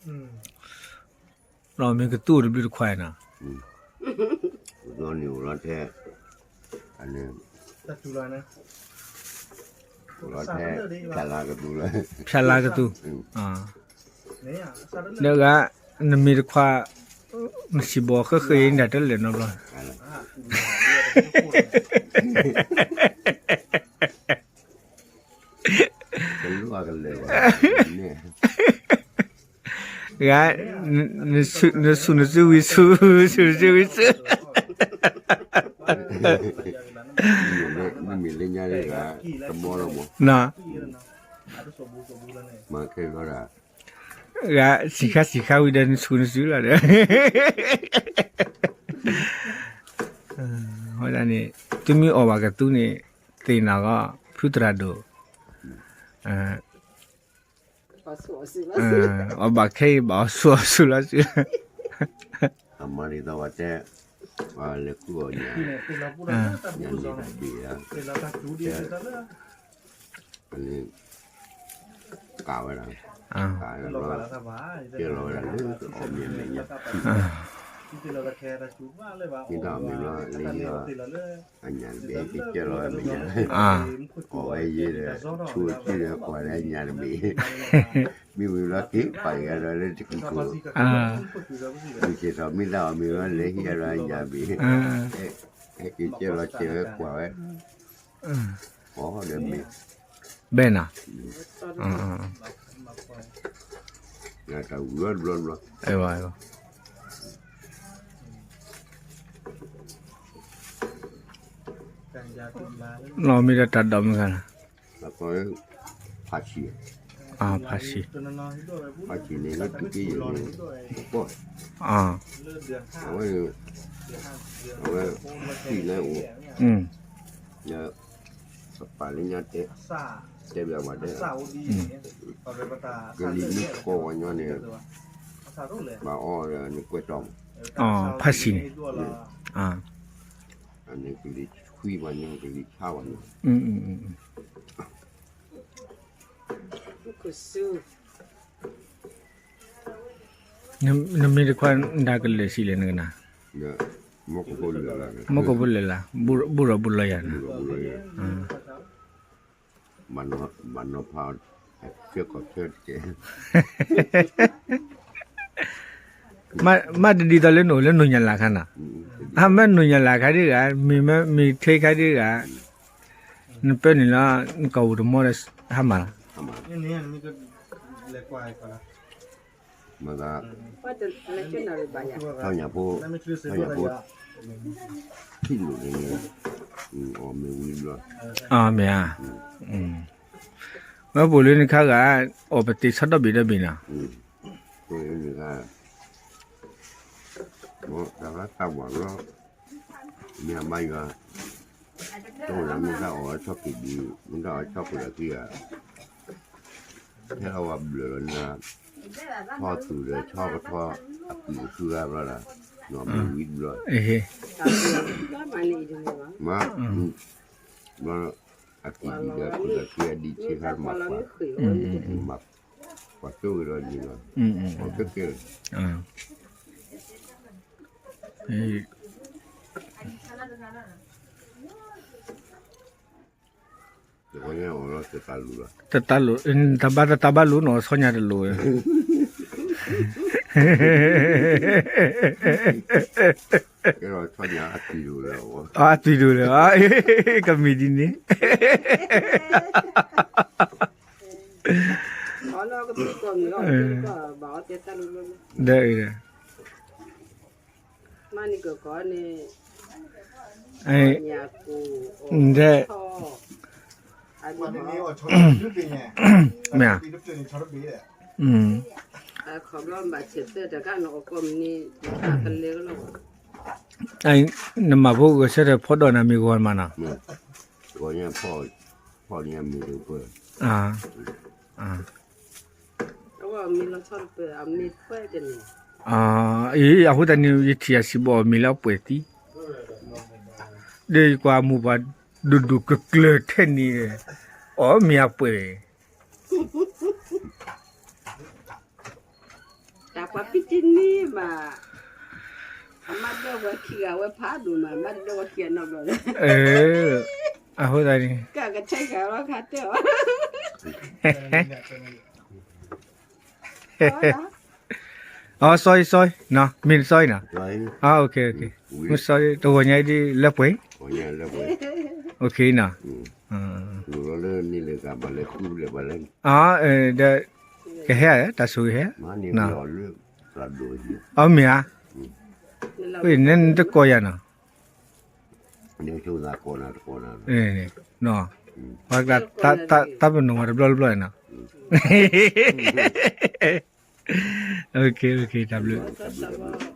လီၤမ့ၢ်ကသူၣ်အိၣ်တဘျုးတခွါနီၤ, လီၤန့ၣ်အိၣ်လီၤထဲ, အိၣ်လီၤထဲ, ဖျါလါကသူလီၤ, ဖျါလါကသူ, ဒီးဂၤ, နမ့ၢ်တခွါ, နစံးဘီၣ်ဃဲဃဲအံၤ နတၢ်တလဲၤနီတဘျီ ဂၤ, နဆူၣ်နစုဝံၤဆူၣ်, ဆူၣ်နစုဝံၤဆူၣ်, မ့ၢ်လၢညါဒၣ်ဂၤတမီလီၤမး, ဂၤ, စံးခါစံးခါဝံၤဒီး နဆူၣ်နစုလီၤဒီး, ဝဲဒၣ်န့ၣ်, သုမ့ၢ်အီၣ်ဘၣ်ကသူန့ၣ်, သ့ၣ်နီၣ်ဂီၢ်, ဖုသရၣ်ဒိၣ်, အီၣ်ဘၣ်ခဲအံၤဘၣ်အီၤဆူၣ်အီၤဆူၣ်လီၤစ့ၢ်, အမၤဒ်သိးဝဲတဲ, လဲၤဃုအီၣ်ညၣ်, ညၣ်န့ၣ်တၢ်ဒံးဧါ, ကးဝဲဒၣ်, ကးဝဲဒၣ်, ကဲလီၤဝဲဒၣ်လၢအီၣ်မ့ၤအမဲာ်ညါ, မ့ၢ်တၢ်အီၣ်မ့ၤဘျီလၢယီၤ, အညၣ်တဘ့ၣ်ကဲလီၤဝဲမဲာ်ညါ, အီၣ်ဝဲယဲဒီး, ဆူၣ်ဆူၣ်ဒီးကွၢ်လၢအညၣ်တဘ့ၣ်, မ့ၢ်ဝံၤဘျီက့ၤပာ်က့ၤဒီးလၢတကံၢ်ခိၣ်, ဒုးက့ၤထီၣ်မ့ၢ်တၢ်အီၣ်မ့ၤဘျီလဲၤဟံးဒီးအညၣ်တဘ့ၣ်, ဟဲက့ၤကဲလီၤစဲးဝဲကွၢ်ဝဲ, အီၣ်ဒီးမ့ၤ, ဘဲနၤ, တၢ်ဝံၤဘျီဘျီဘျီ, လီၤမ့ၢ်ဒီးတၢ်ဒိးမုၢ်ဂၤလီၤ, ဖးဆံ, ဖးဆံ, ဖးဆံန့ၣ်လၢတုၤက့ယဲၢ်န့ၣ်, အဝဲ, အဝဲ, သံၣ်လၢအိၣ်, ပပာ်လၢညါတဲ, တဲဘၣ်ဝဲတဲ, ကလံၤမ့ၢ်ကီဝဲညီန့ၣ်, ဘၣ်အီၣ်ဒီးနကွဲးတီၢ်မး, ဖးဆံန့ၣ်, အန့ၣ်ကလံၤဆှံဝဲန့ၣ် ကလံၤဆါဝဲန့ၣ်, နမ့ၢ်တခွါနတၢ်ကလဲၤဆံးလဲၣ်နကနၣ်, မ့ၢ်ကဖိလၢာ်လၢ်, ဘူၣ်ဒီးဘူၣ်လီၤယၤန့ၣ်, ဘၣ်နီၤဖး, ဆၢခီၣ်ဆၢတကဲ, မ့ၢ်တဒ်သိးလၢနအိၣ်လၢနိၣ်ညၣ်လၢ်ခါနီၤ, အမ့ၢ်နိၣ်ညၣ်လၢ်ခါဒ်ဂၤ, မ့ၢ်မ့ၢ်ထဲခါဒ်ဂၤ, နပၢနုာ်လီၤ, နကအိၣ်တမီဒီး, ဟါမၢ်လီၤ, မ့ၢ်, ထီၣ်ညၣ်ဖိ, ထီၣ်ညၣ်ဖိ, ထံၣ်လိာ်န့ၣ်, အီၣ်မ့ၤဝံၤဘျီ, အမ့ၢ်ဧါ, မ့ၢ်ပိာ်လၢနခါဂၤ, အီၣ်ပသ့ၣ်ဆီဒီဘ့ၣ်ဒီဘ့ၣ်နီၤ, တၢ်ဘၣ်တၢ်ဝၤဘျီ, မ့ၢ်အဘါယွၤ, တအိၣ်လၢမ့ၢ်တၢ်အီၣ်ဆီက့ၤဒံး, မ့ၢ်တၢ်အီၣ်ဆီက့ၤလီၤသံဧါ, ထဲအဝဲဘျၢလီၤနၤ, ထီၣ်သူၣ်ဒီးဆီကထီ, အပှံၤကသူဂၤဘျီဒီး, နီၢ်မ့ၢ်ဝံၤဘျီ, မ့ၢ်, ဘျီ, အပှံၤဒံးဒီးအပှံၤဒီးခံအဒံးဆ့ခါမၤပှၤ, မၤပှၤကၠိဂ့ၤဒီးန့ၣ်လီၤ, အကဲကဲ, တသးလိၤ, တဘၣ်တဘၣ်လိၤနီၤ ဆီညါတလိၤဝဲ, အသွံၣ်ဒိၣ်လၢ, ကမံၤဒ်န့ၣ်, ဒီး မ့ၢ်ဧါ, နမၤဖိဂဲၤဆၢထၢၣ်ဖီဒိၣ်နၤမ့ၢ်ဂီၤမးနီၤ, ဂီၤညါဖီၣ်န့ၢ်မ့ၢ်တပၢၢ်, အံၤ အဃိသတးန့ၣ် ယထံၣ်အစံးဘီၣ်အီၣ်မ့ၤလၢအပှဲၤသံ, ဒီးယကွၢ်မိၢ်ပှၢ်ဒိၣ်ဒိၣ်ကျၢၤကျၢၤထဲန့ၣ်, အီၣ်မ့ၤအပှဲၤ, အ ပှၤဖံတနံၤမး, အမါဒၢဝဲခံဂၤဝဲဖးဒိၣ်မး, မါတဒၢဝဲခံဂၤနီတဘျီလၢ, အဃိသတးန့ၣ်, ကကထဲဂၤလီၤခါတဲအီၤ, အ sorry sorry, မ့ၢ် sorry နီၤ, မ့ၢ် sorry တဂီၤညါအံၤဒ်လၢပှဲၤ, အ ဒီး ကဟဲဧါ တၢ်ဆိၣ်ဂ့ၤဟဲ, အမ့ၢ်ဧါ, နတကိးယၤနီၤ, ပှၤတၢ်ပနီၣ်ဝဲတဘျီတဘျီနီၤ, တၢ်ဘျုး